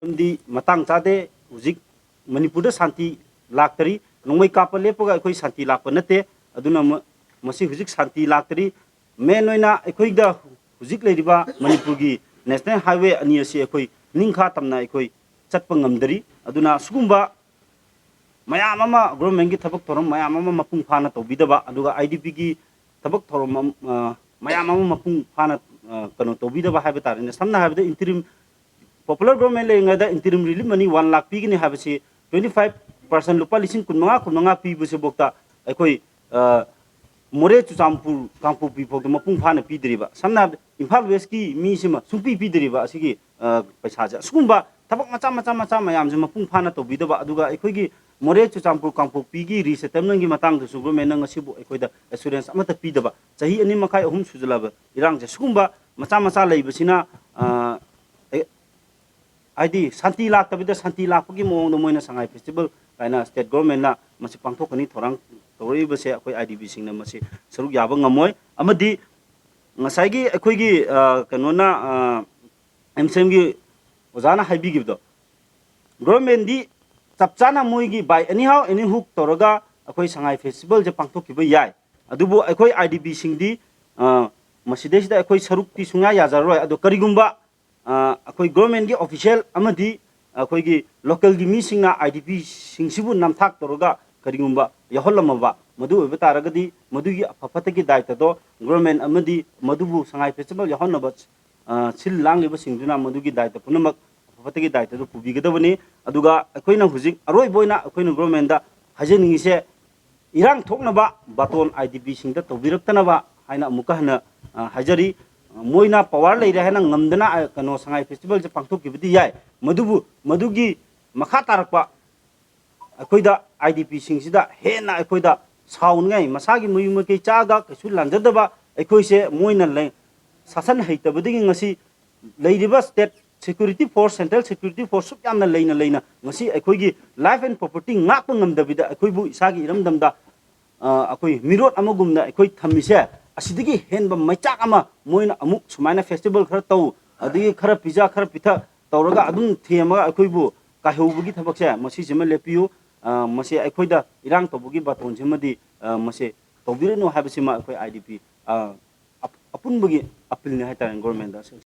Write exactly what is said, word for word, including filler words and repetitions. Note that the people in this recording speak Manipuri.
ꯃꯔꯝꯗꯤ ꯃꯇꯥꯡ ꯆꯥꯗꯦ꯫ ꯍꯧꯖꯤꯛ ꯃꯅꯤꯄꯨꯔꯗ ꯁꯥꯟꯇꯤ ꯂꯥꯛꯇꯔꯤ꯫ ꯅꯣꯡꯃꯩ ꯀꯥꯞꯄ ꯂꯦꯞꯄꯒ ꯑꯩꯈꯣꯏ ꯁꯥꯟꯇꯤ ꯂꯥꯛꯄ ꯅꯠꯇꯦ꯫ ꯑꯗꯨꯅ ꯃ-, ꯃꯁꯤ ꯍꯧꯖꯤꯛ ꯁꯥꯟꯇꯤ ꯂꯥꯛꯇꯔꯤ꯫ ꯃꯦꯟ ꯑꯣꯏꯅ ꯑꯩꯈꯣꯏꯗ ꯍꯧꯖꯤꯛ ꯂꯩꯔꯤꯕ ꯃꯅꯤꯄꯨꯔꯒꯤ ꯅꯦꯁꯅꯦꯜ ꯍꯥꯏꯋꯦ ꯑꯅꯤ ꯑꯁꯤ ꯑꯩꯈꯣꯏ ꯅꯤꯡꯈꯥ ꯇꯝꯅ ꯑꯩꯈꯣꯏ ꯆꯠꯄ ꯉꯝꯗꯔꯤ꯫ ꯑꯗꯨꯅ ꯁꯤꯒꯨꯝꯕ ꯃꯌꯥꯝ ꯑꯃ ꯒꯣꯔꯃꯦꯟꯒꯤ ꯊꯕꯛ ꯊꯧꯔꯝ ꯃꯌꯥꯝ ꯑꯃ ꯃꯄꯨꯡ ꯐꯥꯅ ꯇꯧꯕꯤꯗꯕ, ꯑꯗꯨꯒ ꯑꯥꯏ ꯗꯤ ꯄꯤꯒꯤ ꯊꯕꯛ ꯊꯧꯔꯝ ꯑꯃ, ꯑ, ꯃꯌꯥꯝ ꯑꯃ ꯃꯄꯨꯡ ꯐꯥꯅ, ꯑ, ꯀꯩꯅꯣ ꯇꯧꯕꯤꯗꯕ ꯍꯥꯏꯕ ꯇꯥꯔꯦꯅꯦ꯫ ꯁꯝꯅ ꯍꯥꯏꯔꯕꯗ, ꯏꯟꯇꯔꯤꯝ, ꯄꯣꯄꯨꯂꯔ ꯒꯣꯔꯃꯦꯟ ꯂꯩꯔꯤꯉꯩꯗ ꯏꯟꯇꯔꯤꯝ ꯔꯤꯂꯤꯐ ꯃꯅꯤ ꯋꯥꯟ ꯂꯥꯛ ꯄꯤꯒꯅꯤ ꯍꯥꯏꯕꯁꯤ, ꯇ꯭ꯋꯦꯟꯇꯤ ꯐꯥꯏꯚ ꯄꯥꯔꯁꯦꯟ, ꯂꯨꯄꯥ ꯂꯤꯁꯤꯡ ꯀꯨꯟꯃꯉꯥ, ꯀꯨꯟꯃꯉꯥ ꯄꯤꯕꯁꯤꯐꯥꯎꯗ ꯑꯩꯈꯣꯏ, ꯑ, ꯃꯣꯔꯦ, ꯆꯨꯔꯆꯥꯟꯄꯨꯔ, ꯀꯥꯡꯄꯣꯛꯄꯤ ꯐꯥꯎꯗ ꯃꯄꯨꯡ ꯐꯥꯅ ꯄꯤꯗ꯭ꯔꯤꯕ꯫ ꯁꯝꯅ ꯍꯥꯏꯔꯕꯗ, ꯏꯝꯐꯥꯜ ꯋꯦꯁꯀꯤ ꯃꯤꯁꯤꯃ ꯁꯨꯡꯄꯤ ꯄꯤꯗ꯭ꯔꯤꯕ ꯑꯁꯤꯒꯤ, ꯑ, ꯄꯩꯁꯥꯁꯦ꯫ ꯑꯁꯤꯒꯨꯝꯕ ꯊꯕꯛ ꯃꯆꯥ, ꯃꯆꯥ, ꯃꯆꯥ ꯃꯌꯥꯝꯁꯦ ꯃꯄꯨꯡ ꯐꯥꯅ ꯇꯧꯕꯤꯗꯕ, ꯑꯗꯨꯒ ꯑꯩꯈꯣꯏꯒꯤ ꯃꯣꯔꯦ, ꯆꯨꯔꯆꯥꯟꯄꯨꯔ, ꯀꯥꯡꯄꯣꯛꯄꯤꯒꯤ ꯔꯤꯁꯦꯇꯜꯃꯦꯟꯒꯤ ꯃꯇꯥꯡꯗꯁꯨ ꯒꯣꯔꯃꯦꯟꯅ ꯉꯁꯤꯕꯨ ꯑꯩꯈꯣꯏꯗ ꯑꯦꯁꯨꯔꯦꯟꯁ ꯑꯃꯠꯇ ꯄꯤꯗꯕ, ꯆꯍꯤ ꯑꯅꯤ ꯃꯈꯥꯏ, ꯑꯍꯨꯝ ꯁꯨꯖꯜꯂꯕ ꯏꯔꯥꯡꯁꯦ꯫ ꯁꯤꯒꯨꯝꯕ ꯃꯆꯥ ꯃꯆꯥ ꯂꯩꯕꯁꯤꯅ, ꯑ, ꯑꯦ, ꯍꯥꯏꯗꯤ ꯁꯥꯟꯇꯤ ꯂꯥꯛꯇꯕꯤꯗ ꯁꯥꯟꯇꯤ ꯂꯥꯛꯄꯒꯤ ꯃꯑꯣꯡꯗ ꯃꯣꯏꯅ ꯁꯉꯥꯏ ꯐꯦꯁꯇꯤꯚꯦꯜ ꯀꯥꯏꯅ ꯁ꯭ꯇꯦꯠ ꯒꯣꯔꯃꯦꯟꯅ ꯃꯁꯤ ꯄꯥꯡꯊꯣꯛꯀꯅꯤ ꯊꯧꯔꯥꯡ ꯇꯧꯔꯛꯏꯕꯁꯦ, ꯑꯩꯈꯣꯏ ꯑꯥꯏ ꯗꯤ ꯕꯤꯁꯤꯡꯅ ꯃꯁꯤ ꯁꯔꯨꯛ ꯌꯥꯕ ꯉꯝꯃꯣꯏ꯫ ꯑꯃꯗꯤ ꯉꯁꯥꯏꯒꯤ ꯑꯩꯈꯣꯏꯒꯤ, ꯑ, ꯀꯩꯅꯣꯅ, ꯑ, ꯑꯦꯝ ꯁꯤ ꯑꯦꯝꯒꯤ ꯑꯣꯖꯥꯅ ꯍꯥꯏꯕꯤꯈꯤꯕꯗꯣ, ꯒꯣꯔꯃꯦꯟꯗꯤ ꯆꯞ ꯆꯥꯅ ꯃꯣꯏꯒꯤ by anyhow anyhook ꯇꯧꯔꯒ ꯑꯩꯈꯣꯏ ꯁꯉꯥꯏ ꯐꯦꯁꯇꯤꯚꯦꯜꯁꯦ ꯄꯥꯡꯊꯣꯛꯈꯤꯕ ꯌꯥꯏ꯫ ꯑꯗꯨꯕꯨ ꯑꯩꯈꯣꯏ ꯑꯥꯏ ꯗꯤ ꯕꯤꯁꯤꯡꯗꯤ, ꯑ, ꯃꯁꯤꯗꯩꯁꯤꯗ ꯑꯩꯈꯣꯏ ꯁꯔꯨꯛꯇꯤ ꯁꯨꯡꯌꯥ ꯌꯥꯖꯔꯔꯣꯏ꯫ ꯑꯗꯣ ꯀꯔꯤꯒꯨꯝꯕ, ꯑ, ꯑꯩꯈꯣꯏ ꯒꯣꯔꯃꯦꯟꯒꯤ ꯑꯣꯐꯤꯁꯤꯌꯦꯜ ꯑꯃꯗꯤ ꯑꯩꯈꯣꯏꯒꯤ ꯂꯣꯀꯦꯜꯒꯤ ꯃꯤꯁꯤꯡꯅ ꯑꯥꯏ ꯗꯤ ꯄꯤꯁꯤꯡꯁꯤꯕꯨ ꯅꯝꯊꯥꯛ ꯇꯧꯔꯒ ꯀꯔꯤꯒꯨꯝꯕ ꯌꯥꯎꯍꯜꯂꯝꯃꯕ, ꯃꯗꯨ ꯑꯣꯏꯕ ꯇꯥꯔꯒꯗꯤ ꯃꯗꯨꯒꯤ ꯑꯐ ꯐꯠꯇꯒꯤ ꯗꯥꯏꯇꯗꯣ ꯒꯣꯔꯃꯦꯟ ꯑꯃꯗꯤ ꯃꯗꯨꯕꯨ ꯁꯉꯥꯏ ꯐꯦꯁꯇꯤꯚꯦꯜ ꯌꯥꯎꯍꯟꯅꯕ, ꯑ, ꯁꯤꯜ ꯂꯥꯡꯂꯤꯕꯁꯤꯡꯗꯨꯅ ꯃꯗꯨꯒꯤ ꯗꯥꯏꯇ ꯄꯨꯝꯅꯃꯛ ꯑꯐ ꯐꯠꯇꯒꯤ ꯗꯥꯏꯇꯗꯨ ꯄꯨꯕꯤꯒꯗꯕꯅꯤ꯫ ꯑꯗꯨꯒ ꯑꯩꯈꯣꯏꯅ ꯍꯧꯖꯤꯛ ꯑꯔꯣꯏꯕ ꯑꯣꯏꯅ ꯑꯩꯈꯣꯏꯅ ꯒꯣꯔꯃꯦꯟꯗ ꯍꯥꯏꯖꯅꯤꯡꯉꯤꯁꯦ, ꯏꯔꯥꯡ ꯊꯣꯛꯅꯕ ꯕꯥꯇꯣꯟ ꯑꯥꯏ ꯗꯤ ꯄꯤꯁꯤꯡꯗ ꯇꯧꯕꯤꯔꯛꯇꯅꯕ ꯍꯥꯏꯅ ꯑꯃꯨꯛꯀ ꯍꯟꯅ, ꯑ, ꯍꯥꯏꯖꯔꯤ꯫ ꯃꯣꯏꯅ ꯄꯋꯥꯔ ꯂꯩꯔꯦ ꯍꯥꯏꯅ ꯉꯝꯗꯅ, ꯑ, ꯀꯩꯅꯣ, ꯁꯉꯥꯏ ꯐꯦꯁꯇꯤꯚꯦꯜꯁꯦ ꯄꯥꯡꯊꯣꯛꯈꯤꯕꯗꯤ ꯌꯥꯏ, ꯃꯗꯨꯕꯨ ꯃꯗꯨꯒꯤ ꯃꯈꯥ ꯇꯥꯔꯛꯄ ꯑꯩꯈꯣꯏꯗ, ꯑꯥꯏ ꯗꯤ ꯄꯤꯁꯤꯡꯁꯤꯗ ꯍꯦꯟꯅ ꯑꯩꯈꯣꯏꯗ ꯁꯥꯎꯅꯤꯡꯉꯥꯏ, ꯃꯁꯥꯒꯤ ꯃꯌꯨꯝ ꯃꯀꯩ ꯆꯥꯛꯑꯒ ꯀꯩꯁꯨ ꯂꯥꯟꯖꯗꯕ ꯑꯩꯈꯣꯏꯁꯦ ꯃꯣꯏꯅ ꯂꯩ-, ꯁꯥꯁꯟ ꯍꯩꯇꯕꯗꯒꯤ ꯉꯁꯤ ꯂꯩꯔꯤꯕ state security force, central security force ꯁꯨꯛ ꯌꯥꯝꯅ ꯂꯩꯅ ꯂꯩꯅ ꯉꯁꯤ ꯑꯩꯈꯣꯏꯒꯤ ꯂꯥꯏꯐ ꯑꯦꯟ ꯄ꯭ꯔꯣꯄꯔꯇꯤ ꯉꯥꯛꯄ ꯉꯝꯗꯕꯤꯗ ꯑꯩꯈꯣꯏꯕꯨ ꯏꯁꯥꯒꯤ ꯏꯔꯝꯗꯝꯗ, ꯑ, ꯑꯩꯈꯣꯏ ꯃꯤꯔꯣꯠ ꯑꯃꯒꯨꯝꯅ ꯑꯩꯈꯣꯏ ꯊꯝꯃꯤꯁꯦ, ꯑꯁꯤꯗꯒꯤ ꯍꯦꯟꯕ ꯃꯩꯆꯥꯛ ꯑꯃ ꯃꯣꯏꯅ ꯑꯃꯨꯛ ꯁꯨꯃꯥꯏꯅ ꯐꯦꯁꯇꯤꯚꯦꯜ ꯈꯔ ꯇꯧ, ꯑꯗꯒꯤ ꯈꯔ ꯄꯤꯖ, ꯈꯔ ꯄꯤꯊꯛ, ꯇꯧꯔꯒ ꯑꯗꯨꯝ ꯊꯦꯝꯃꯒ ꯑꯩꯈꯣꯏꯕꯨ ꯀꯥꯏꯍꯧꯕꯒꯤ ꯊꯕꯛꯁꯦ ꯃꯁꯤꯁꯤꯃ ꯂꯦꯞꯄꯤꯌꯨ꯫ ꯑ, ꯃꯁꯤ ꯑꯩꯈꯣꯏꯗ ꯏꯔꯥꯡ ꯇꯧꯕꯒꯤ ꯕꯥꯇꯣꯟꯁꯤꯃꯗꯤ, ꯑ, ꯃꯁꯤ ꯇꯧꯕꯤꯔꯅꯨ ꯍꯥꯏꯕꯁꯤꯃ ꯑꯩꯈꯣꯏ IDP, ꯑ, ꯑꯞ-, ꯑꯄꯨꯟꯕꯒꯤ appealꯅꯤ ꯍꯥꯏꯇꯥꯔꯦ governmentꯗ꯫